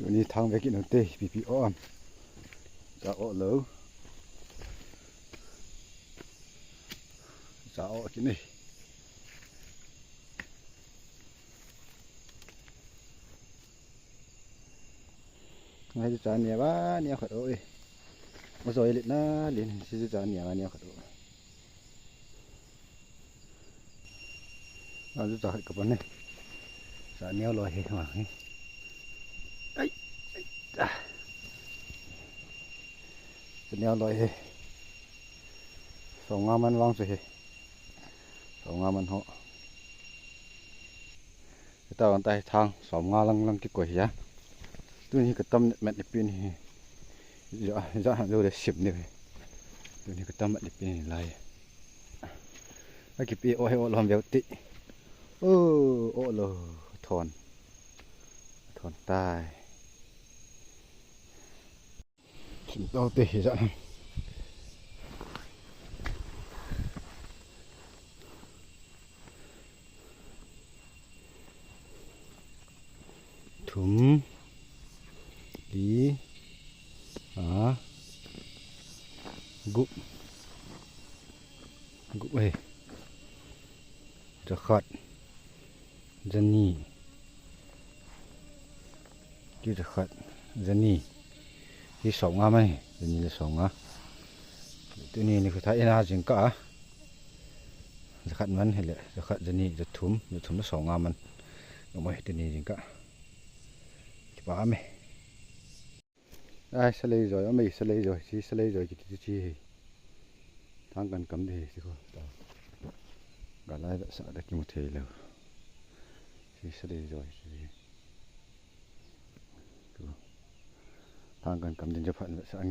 ໂຕນີ້ທາງໄປກິນເອົາເຕ ປີປີອ້ອມ ຈະເອາະເລີ ຈະເອາະກິນນີ້ ໃຫ້ຈານເນຍວ່າເນຍ ຂັດໂອ້ຍ ມາຊ່ອຍເລັດນາເຫຼັນ ຊິຈານເນຍວ່າເນຍ ຂັດໂອ້ຍ. ເອົາ ຈະເຮັດກັບອັນນີ້ ສະແນວລອຍເຮ ຫວ່າງນີ້ ເອີຍ ສະແນວລອຍເຮ ສອງງາມັນວາງໃສ່ເຮ ສອງງາມັນເຫາະ ຕາວັນໃຕ້ທາງ ສອງງາລັງ ລັງກິກວຍເຮຍ ໂຕນີ້ກະຕຳແມັດໃນປີນີ້ ຢາ ຢາ ໂລໄດ້ສິບນີ້ ໂຕນີ້ກະຕຳແມັດໃນປີນີ້ຫຼາຍ. ອາກິປີໂອເຮໂອລອມແວວຕິ ເອີ ໂອໂລ ຖອນ ຖອນຕາຍ ເອົາເຕ ທຸມ ລີ ອາ ກຸ ກຸເອ ຈະຂັດ ຈະນີ ຈຸຈະຂັດ ຈະນີ ທີ່ສອງງາມານີ້ ຈະນີລະສອງງາ ໂຕນີ້ນີ້ຄືໄທນາຈິງກະ ຈະຂັດມັນຫັ້ນແຫຼະ ຈະຂັດ ຈະນີ ຈະທຸມ ຈະທຸມລະສອງງາມັນ ອອກມາເຮັດໂຕນີ້ຈິງກະ ຈະປາແມ ອາຍສະເລຍຈອຍ ອາໄມສະເລຍຈອຍ ຊິສະເລຍຈອຍ ກິດຕິຈີ ທາງກັນກຳເດ ຊິໂຄ ກາລາຍສະດາກິໂມເທລາວ ຊິສະເລຍຈອຍ ທາງກັນກຳເດ ຈະພັນສະອັງ